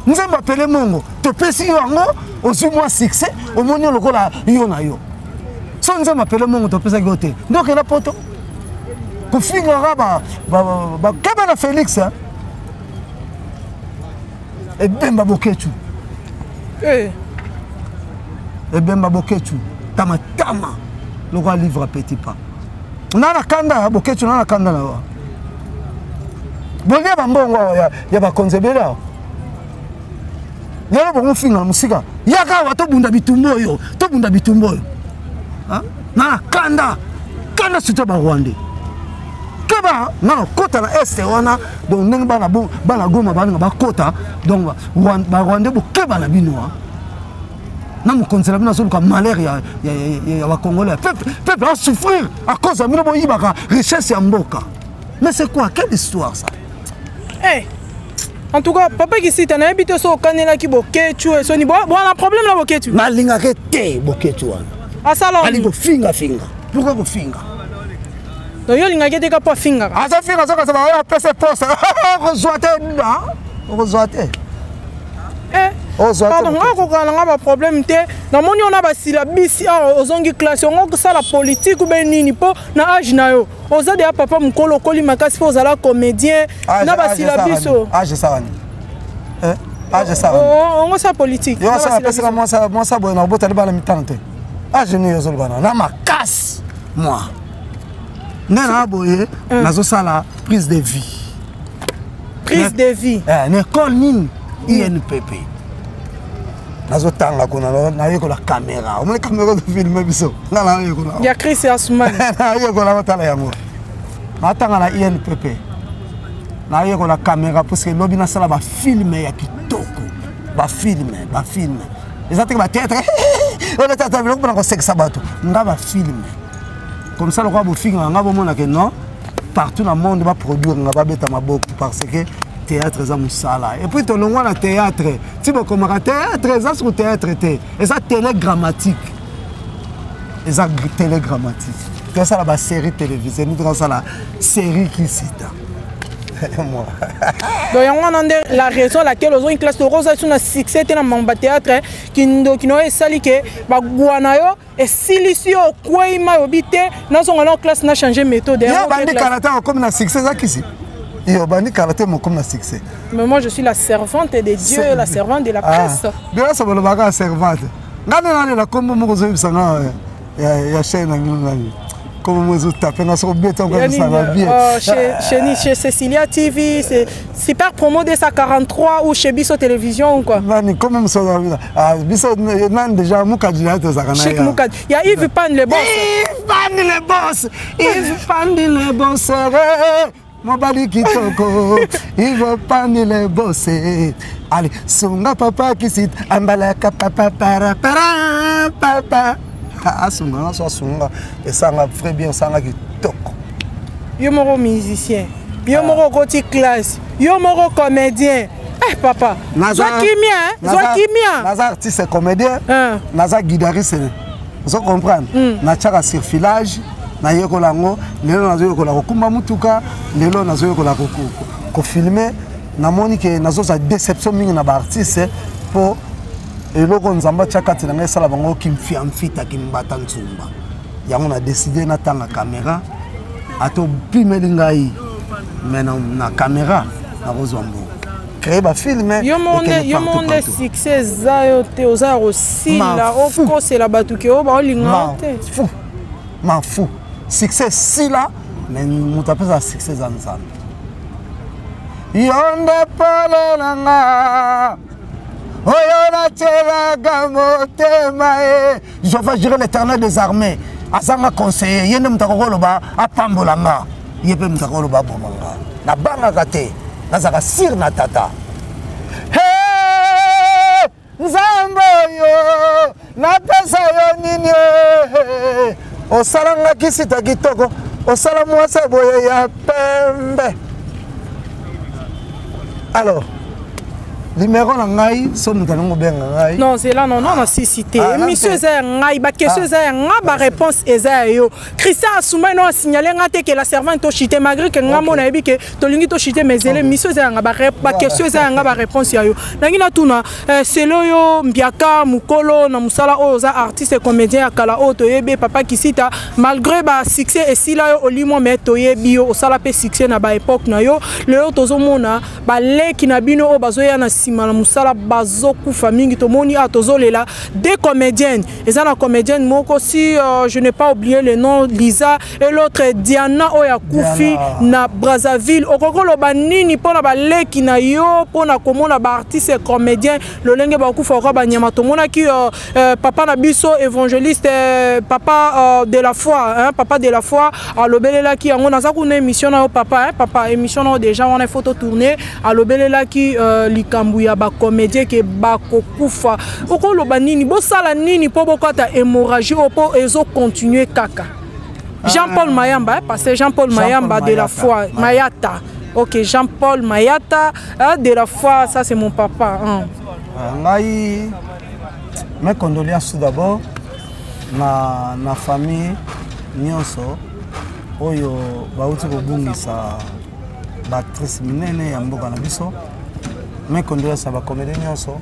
Nzambe apele mongo, topesi yo yango, ozwi mwa succès, omoni yo lokola yo na yo. So Nzambe apele mongo topesaki yo te. Nde okenda poto. Kofingaka bakeba na Félix, hein? Ebemba Boketshu. Eh. Ebemba Boketshu tamatama lokola livre petit pas. Na na kanda Boketshu, na na kanda na yo. Bolia bambongo awa ya bakonzi ebele awa. Lelo bongo finga na mosika. Yaka awa tobunda bitumba oyo, tobunda bitumba oyo. Na na kanda, kanda surtout ba Rwandais. Keba nga na kota na este wana, donc ndenge bana bo bana Goma balinga bakota, donc ba Rwandais bokeba na bino. Na mokonzi na bino azoluka malheur ya ba Congolais. Peuple, peuple a souffrir à cause ya bino boyibaka richesse ya mboka. Mais c'est quoi? Quelle histoire ça? Eh. En tout cas, papa Kisita nayebi te so okanelaki Boketshu esoni bwana problème na Boketshu. Nalingaka te Boketshu wana. Asala alingi kofinga finga. Pourquoi kofinga? Donc yo olingaki te ka po afingaka. Aza finga soki azaba oyo apesa poste. Okozwa te, okozwa te. Eh. Pardon, nga kokana nga ba problème te. Namoni ona basila bisi awa ozongi classe, ongo kosala politique ou ben nini po na âge na yo. Oza deya papa mokolo okoli makasi mpo ozala comédien na basila biso. Âge esala nini? Âge esala nini? Ongo sa politique. Yo asala apesaka mwasa boye na kobota libala mitano te. Âge nini ozoloba na makasi moi. Nde na boye nazosala prise de vie. Prise de vie. Na école nini? INPP. Nazotanga kuna nayekola caméra. Omoni caméra ozofilme biso. Nga nayekola. Ya Chris Asumani. Nayekola kotala yango. Natanga na INPP. Nayekola caméra parce que lobi nasala ba filme ya kitoko. Ba filme, ba filme. Eza te ba théâtre. Oyo tata biloko mpona kosekisa bato. Nga ba filme. Comme ça lokola bofinga nga bomona ke non partout na monde ba produire nga babeta maboko parce que théâtre eza mosala. Et puis tolongwa na théâtre. Ti bokomaka théâtre eza sur théâtre te. Eza télégrammatique. Eza télégrammatique. Tosala ba série télévisée, nous tosala série Kisita. Moi. Donc yango wana nde la raison laquelle ozongi classe okoza su na succès te na mambo ya théâtre kindoki na yo esali ke bagwa na yo esilisi yo okwei mai obi te nazonga na classe na changer méthode. Yo bandi kala te okomi na succès eza kisi. Yo bandi kala te mokomi na succès. Mais moi je suis la servante de Dieu, la servante de la presse. Bien ça bolobaka servante. Nga nde nalela kombo moko ozoyebisa nga ya chaîne na bino nani. Kombo moko ezotape nga soki obeta ngo ebisaka bien. Chez Cécilia TV, c'est super promo 243 ou chez Biso Télévision ou quoi. Nani kombo mosusu ah biso nani déjà Mukadi na tozalaka na Chic Mukadi. Il y a Yves Pan le boss. Yves Pan le boss. Yves Pan le boss. Mobali kitoko. Yves Pan le boss. Allez, sunga papa Kisita ambalaka papa para para papa. Asunga nga so asunga esanga très bien esanga kitoko. Yo moko musicien, yo moko okoti classe, yo moko comédien. Eh papa, zwa kimia, zwa kimia. Naza artiste comédien, naza guitariste. Ozo comprendre? Natiaka surfilage, nayekola yango, lelo nazoyekola kokumba mutuka, lelo nazoyekola kofilmer. Namoni ke nazozwa déception mingi na ba artiste po eloko Nzambe atia kati na ngai esala bango kimfiamfita kimbata nzumba. Yango na décidé natanga caméra ata opimeli ngai mais na caméra nakozwa mbongo. Créer ba film yo monde succès eza yo te, oza ya kosila okosela bato ke oyo baolinga te. Fou ma fou succès sila mais moto apesa succès eza Nzambe. Yo nde pole na nga oyo natielaka motema e Jehova Jireh l'éternel des armées azanga conseiller ye nde moto akokoloba apambola nga ye mpe moto akoloba aboma nga nabangaka te nazalaka sire na tata. Hey! Nzambe oyo napesa yo nini eh? Osala nga kisita kitoko, osala mwasi boye ya pembe. Alors numero na ngai so moto alingi kobenga ngai. Non, zela, non, non, nasisi te. Ah, émission eza ya ngai, baquestion Ah. eza ya nga, baréponse eza ya yo. Christian Asumai no asignale nga te ke la servante tochite, malgré ke nga mo nayebi ke tolingi tochite, mais zele, émission eza ya nga, baquestion eza ya nga, baréponse ya yo. Nangi natuna selo yo mbiaka mokolo na mosala oyo, oza artiste comédien ya kala oyo toyebi, papa Kisita, malgré basuccès esila yo olimwa, mais toyebi yo osala mpe succès na baépoque na yo. Lelo tozomona baleki na bino oyo bazoya na nsima na mosala bazokufa mingi. Tomoni awa tozolela deux comédiennes. Eza na comédienne moko, si je n'ai pas oublié le nom, Lisa, et l'autre Diana oyo akufi Diana. na Brazzaville. Okoki koloba nini mpona baleki na yo, mpona komona baartiste comédien lolenge bakufa oka banyama? Tomonaki papa na biso évangéliste, papa de la foi, hein, papa de la foi alobelelaki yango. Naza kuna émission na yo papa, hein, papa, émission na yo déjà wana, il faut totourner. Alobelelaki likambo ya bacomédien ke bakokufa. Okoloba nini? Bosala nini mpo bokata hémorragie oyo mpo ezocontinue kaka? Jean-Paul Mayamba, hein, parce Jean-Paul Jean-Paul Mayamba de la Mayata. foi, Mayata. Ok, Jean-Paul Mayata, hein, de la foi, ça c'est mon papa. Hein. Ah, ngai, mes condoléances tout d'abord na famille nyonso oyo bauti kobungisa baactrice minene ya mboka na biso. Mes condoléances na bacomédien nyonso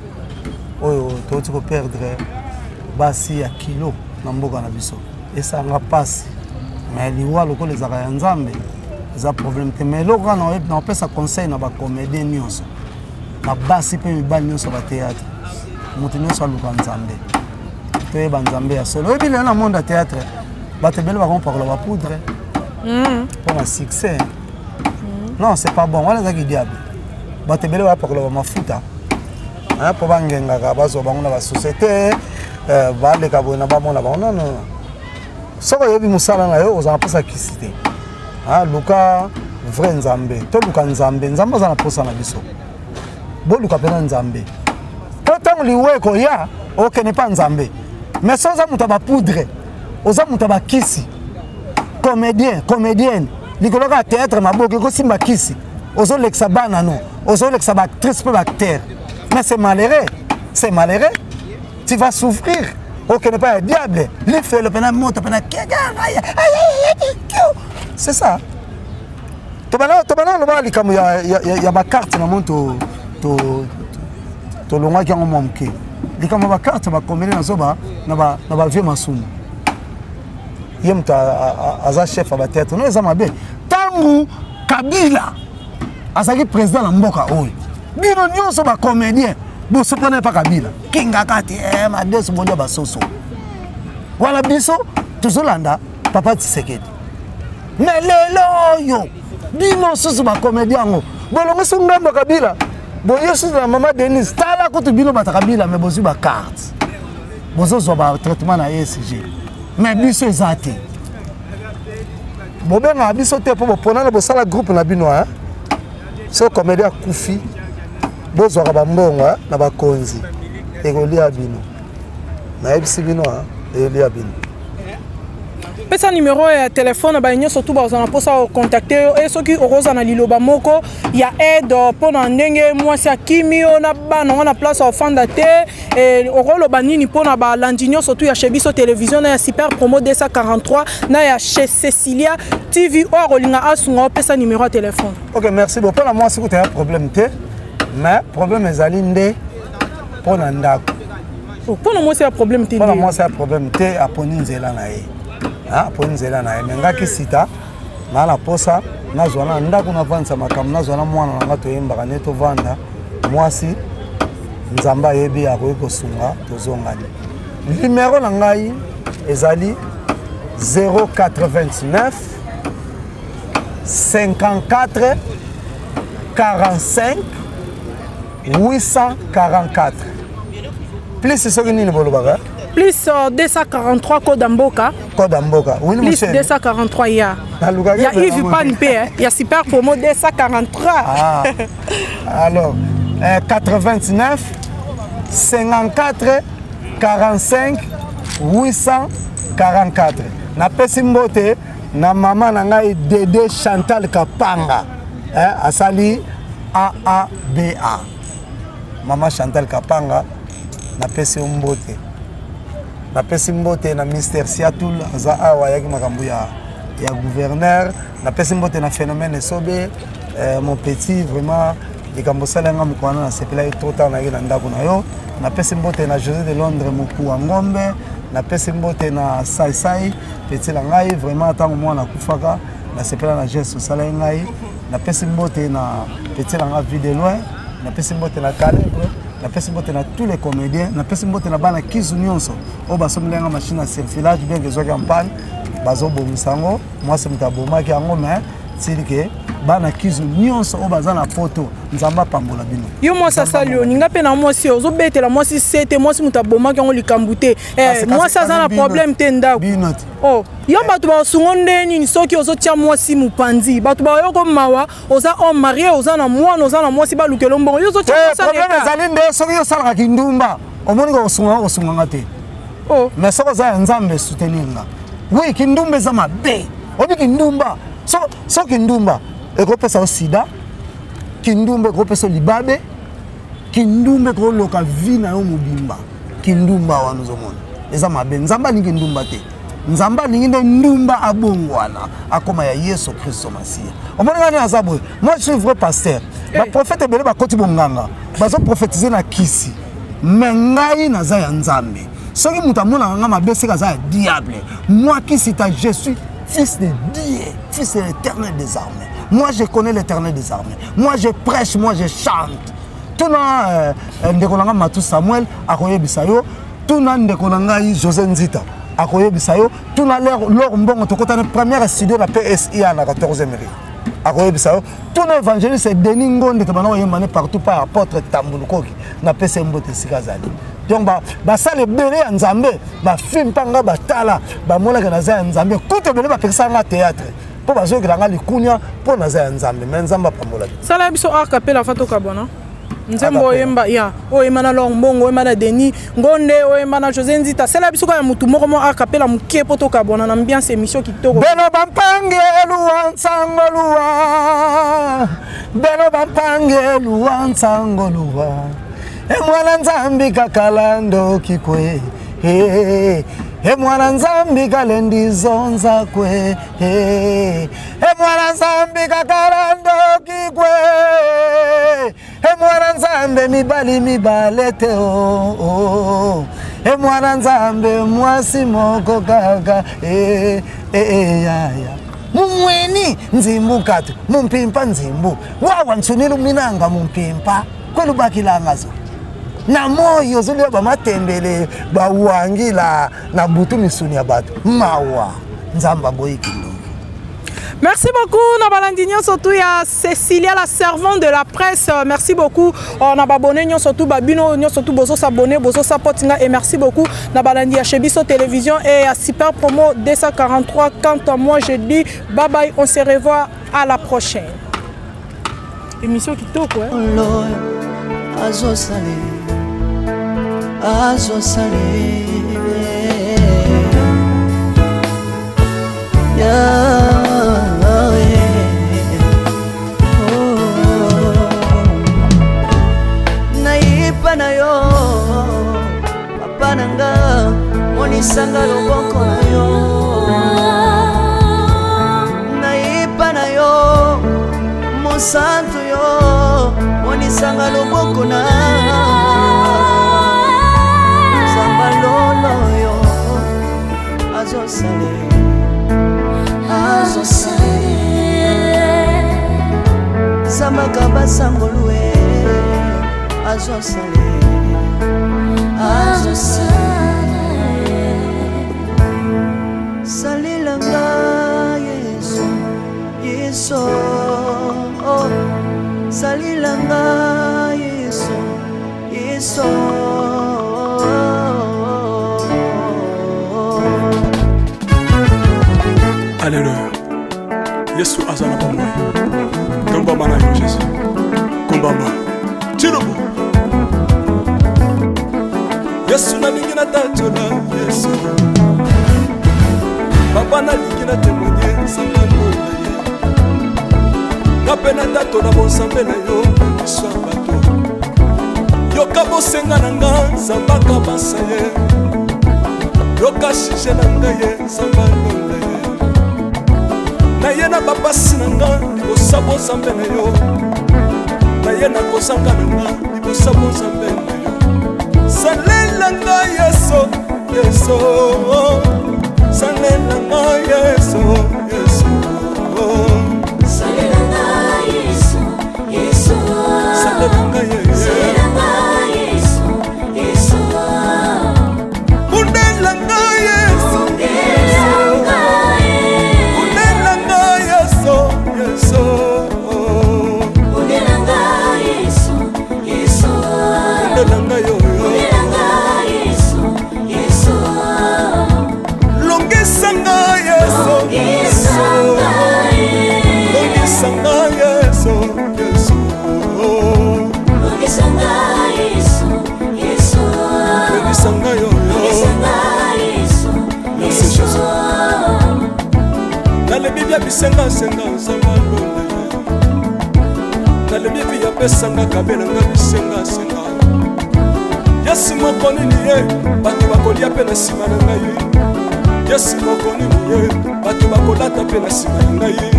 oyo touti koperdre basi ya kilo na mboka na biso. Esanga mpasi, mais liwa lokola ezalaka ya Nzambe, eza problème te. Mais eloko kaka na opesa conseil na bacomédien nyonso, na basi mpe mibali nyonso bathéâtre, moto nyonso aluka Nzambe, toyeba Nzambe ya solo. Oyebi, lelo na monde ya théâtre, bato ebele bakompakola bapoudre mpona succès. Non, c'est pas bon, wana ezaki diable. Bato ebele bapakola bamafuta mpo bangengaka, bazwa bango na basociété, baleka boye na bamona bango. Non, non, soki oyebi mosala na yo, ozala na mposa kisi te. Luka vrai Nzambe, toluka Nzambe. Nzambe aza na mposa na biso. Boluka mpena Nzambe, mpo ntango liwa ekoya, okende mpa Nzambe. Mais so oza moto ya bapoudre, oza moto ya bakisi, comédien, comédienne, likolo kaka théâtre, maboki ekosimba kisi, ozolekisa bana no, ozolekisa baactrice mpe baacteur, mais c'est malheureux, c'est malheureux, tu vas souffrir, okende pa ya diable, lifelo mpena moto mpena. C'est ça. Tobanda olobaka likambo ya bacarte na moni, tolongwaki yango mwa moke. Likambo ya bacarte, bacomédien nazoba na bavie masumu, ye moto aza chef ya bathéâtre no, eza mabe. Ntango Kabila azalaki président na mboka oyo, bino nyonso bacomédien bosopana epa Kabila, kingaka te madeso bolia basoso wana. Biso tozolanda papa Tshisekedi. Mais lelo oyo, bino susu bacomédien yango bolongisi ngambo ya Kabila, boye susu na mama Denise. Tala kutu bino bato Kabila, mais bozwi bacarte, bozozwa batraitement na ESG, mais biso eza te. Bobengaka biso te mpo boponana, bosala groupe na bino. So comédien akufi, bozwaka bambongo na bakonzi, ekolia bino. Nayebisi bino, ekolia bino. Pesa numero ya telefone na baye nyonso tu bazala na mposa kocontacte yo. E soki okozala na liloba moko ya aide mpona ndenge mwasi akimi yo na bana ngo na place ya ofanda te, okoloba nini mpona balandi nyonso tu ya chez biso télévision, na ya Super Promo 243, na ya chez Cecilia TV, oyo akolinga asunga? Opesa numero ya telefone. Ok, merci beaucoup. Mpona mwasi kuta ya problème te, mais problème ezali nde mpona ndako. Mpona mwasi ya problème te? Mpona mwasi ya problème te, aponi nzela na ye, aponi nzela na ye. Mais ngaki sita naa na posa nazwa na ndako, navandisa makambo, nazwa na mwana na nga, toyembaka nde tovanda. Mwasi, Nzambe ayebi, akoki kosunga, tozongani. Numero na ngai ezali 089 54 45 844, plus soki nini bolobaka? Plus 243, code ya mboka. Code ya mboka. Plus 243 ya Yves Pan mpe ya Super Promo 243. Ah. Alors 89 54 45 844. Napesi mbote na mama na ngai Dede Chantal Kapanga, eh, asali AABA. Mama Chantal Kapanga, napesi yo mbote. Napesi mbote na Mister Siatul, aza awa ayaki makambo ya, ya gouverneur. Napesi mbote na Phénomène Esobe, eh, mon petit, vraiment likambo osali yanga mokolo wana nasepelaki trop tard nayaki na ndako na yo. Napesi mbote na José de Londres Mokuwa Ngombe, napesi mbote na Saisai petit na ngai, vraiment ntango mwana akufaka nasepela na geste osalaki ngai. Napesi mbote na petit na ngai Vie de Loin, napesi mbote na Caleb, napesi mbote na tous les comédiens, napesi mbote na bana Kizu nyonso oyo basombeli yanga machine ya surfilage, bien que ezwaki en panne, bazobongisa yango, mwasi moto abomaki yango, mais tilike bana Kizu nyonso oyo baza na poto, Nzambe apambola bino. Yo mwasi asali yo ninga mpe na mwasi oyo ozobetela mwasi se te, mwasi moto abomaki yango likambo te, mwasi aza na problème te ndako. Oh, yo bato basungo nde nini soki ozotia mwasi mopanzi, bato bayoko mawa, oza homme marié, oza na mwana, oza na mwasi, balukelo mbongo, yo ozotia mwasi problème ezali nde soki osalaka kindumba, omoni kosunga kosunganga te. Oh. Mais soki oza ya Nzambe, soutenir nga. Oui, kindumba eza mabe. Obi kindumba, so kindumba ekopesa yo sida, kindumba ekopesa yo libabe, kindumba ekoloka vie na yo mobimba. Kindumba wana ozomona eza mabe. Nzambe alingi ndumba te. Nzambe alingi nde ndumba abongwana akoma ya Yesu Kristo Masiya. Omoni nga nde naza boye, moi je suis vrai pasteur. Baprofete ebele bakoti bonganga, bazoprophétise na kisi, mais ngai naza ya Nzambe. Soki moto amonaka nga mabe, seka aza ya diable. Moi kisi ta, je suis fils de Dieu, fils de l'éternel des armées. Moi je connais l'éternel des armées. Moi je prêche, moi je chante. Tuna ndeko na nga Matu Samuel akoyebisa yo, tuna ndeko na ngai José Nzita akoyebisa yo, tuna Lor Mbongo tokotana première studio na PSIA na 14e rue akoyebisa yo, tuna évangéliste Denis Ngonde tobanda koyemba ne partout par apôtre Tambulukoki na pesa mbote esika azali. Donc basala ebele ya Nzambe, bafilme mpa nga batala bamonaka naza ya Nzambe, kutu ebele bapekisaka nga théâtre mpo bazokela nga likunia mpo naza ya Nzambe, mais Nzambe apambola bino. Sala biso a cappella fa tokabwana. Nzembo oyemba ya oyemba na Lor Mbongo, oyemba na Denis Ngonde, oyemba na José Nzita. Sala biso kaka mutu moko mo a cappella moke mpo tokabwana na ambiance émission kitoko. Beno bampange luwa nsango luwa, beno bampange luwa nsango luwa, e mwana Nzambi kakala ndoki kwe, e mwana Nzambi kalendi zonza kwe, e mwana Nzambi kakala ndoki kwe, e mwana Nzambe mibali mibale te o, o, e mwana Nzambe mwasi moko kaka, e, e, e, ya, ya. Mumweni nzimbu katu mumpimpa nzimbu wawa nsunile minanga mumpimpa kwelubakilanga zo na moyo ozolia bamatembele bawangila na butu misuni ya bato mawa. Nzambe aboyi kindoki. Merci beaucoup na balandi nyonso tu ya Cécilia la servante de la presse. Merci beaucoup na babonné nyonso tu babino nyonso tu bozo s'abonner, bozo sapotinga, et merci beaucoup na balandi ya chez Biso Télévision et à Super Promo 243. Quant à moi, je dis bye bye, on se revoit à la prochaine. Émission kitoko, hein. Azosale, azosale. Nayipa na yo papa na nga, monisanga loboko na yo. Nayipa na yo mosantu yo, monisanga loboko na Nzamba lolo yo azosale, azosale. Sambaka basangolue azosale, azosale. Salelanga Yesu, Yesu, oh. Salelanga Yesu, Yesu. Alléluia. Yesu aza na bomoi. Tombama na yo Jésus. Kombama. Tilobo. Yesu nalingi natatola Yesu. Papa nalingi na témoigne nzambe alola ye. Nga mpe natatola bonzambe na yo na miso ya bato. Yoka bosenga na nga nzambe akabasa ye. Yoka sujet na ngai ye nzambe alola ye. Naye na bapasi na nga libosa bonzambe na yo. Naye na kozanga na nga libosa bonzambe na yo. Salela nga Yesu, Yesu. Salela nga Yesu, Yesu. Salela nga Yesu, Yesu. Salela nga Yesu. Salela nga Yesu, Yesu. Bundela nga Yesu. Bundela nga Yesu. Bundela nga Yesu, Yesu. Bundela nga Yesu, Yesu. Bundela nga yo, yo. Bundela nga Yesu, Yesu. Longisa nga Yesu, Longisa nga Yesu. Longisa nga Yesu, Yesu. Longisa nga Yesu, Yesu. Longisa nga yo, yo. Longisa nga Yesu, Merci, Yesu. Jésus. Nalebi bia bisengasenga nzambe alola ye. Nalebi vi apesanga kabelanga bisengasenga. Yesu moko nini ye bato bakolia mpe na nsima na ngai. Yesu moko nini ye bato bakolata mpe na nsima na ngai.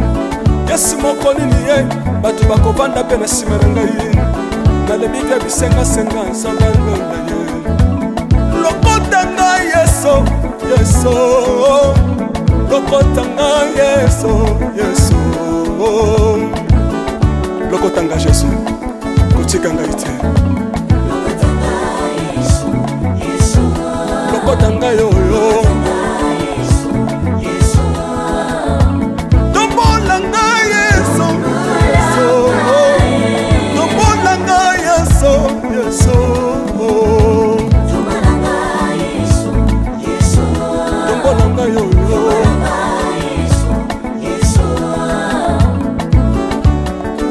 Yesu moko nini ye bato bakovanda mpe na nsima na ngai. Nalebi bia bisengasenga nzambe alola ye. Lokota ngai Yesu, Yesu. Lokota ngai Yesu, Yesu. Lokota ngai Yesu, kotika ngai te. Lokota ngai oyo. Tombola ngai Yesu, Yesu. Tombola ngai Yesu, Yesu. Tombola ngai oyo.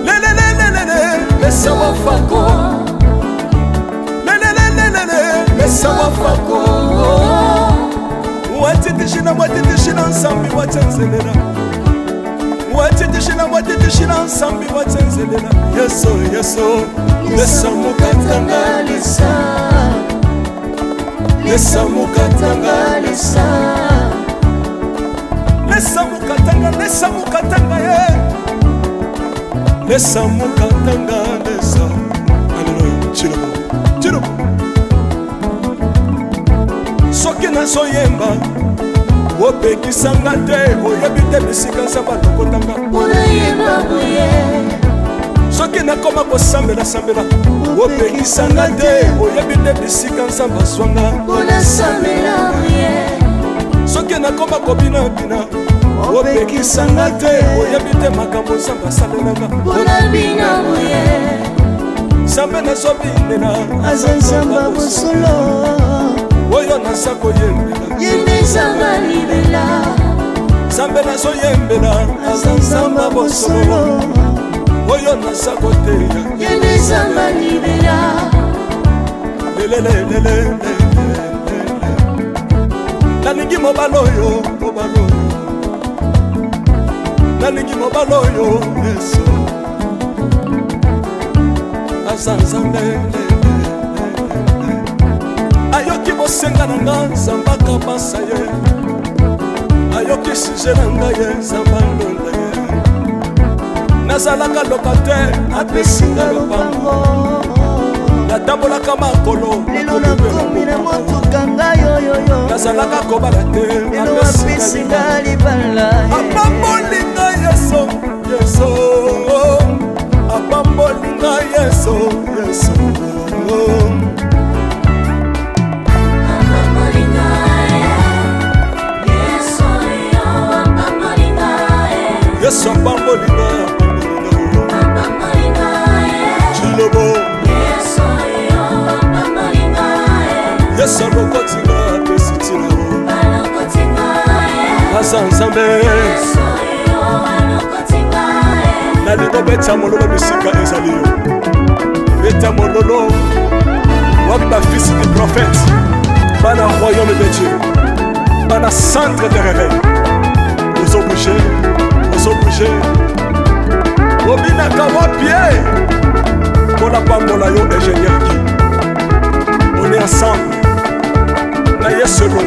Lelelelelele, lesa wafako. Lelelelelele, lesa wafako. Watitishina, watitishina nsambi watsenzelela. Watitishina, watitishina nsambi watsenzelela. Yesu, Yesu, lesa mukatanga lesa. Lesa mukatanga lesa. Lesa mukatanga, lesa mukatanga ye. Lesa mukatanga lesa. Alléluia. Chilobo, chilobo. Soki nazoyemba opekisanga te, oyebi te bisika nzambe alokotanga. Soki nakoma kosambela-sambela opekisanga te, oyebi te bisika nzambe azwanga. Soki nakoma kobinabina opekisanga te, oyebi te makambo nzambe asalelanga. Nzambe nazobinela aza nzambe ya bosolo, oyo naza koyembela. Ye nde nzambe libela. Nzambe nazoyembela aza nzambe ya bosolo, oyo naza koteya. Ye nde nzambe libela. Lelelelelele, nalingi mobali oyo, mobali oyo, nalingi mobali oyo Yesu aza nzambe. Ayoki bosenga na nga nzambe akabasa ye. Ayoki sujet na ngai ye nzambe alola ye. Nazalaka locataire, apesi nga lopango. Natambolaka makolo, lelo nakomi na motuka ngai oyoyo. Nazalaka kobala te, lelo apesi nga libala. Apamboli ngai Yesu, Yesu. Apamboli ngai Yesu, Yesu. Yesu apamboli ngai, apamboli ngai. Chilobo, Yesu alokoti ngai, apesi ntina. Aza nzambe. Nalingo beta mololo bisika ezali yo. Beta mololo wapi bafils du prophète. Bana royaume de Dieu, bana centre de réveil, ozobouge, ozobouge, obinaka wapi ye mpo napambola yo, ingénieur Guy. On est ensemble na Yesu elongo.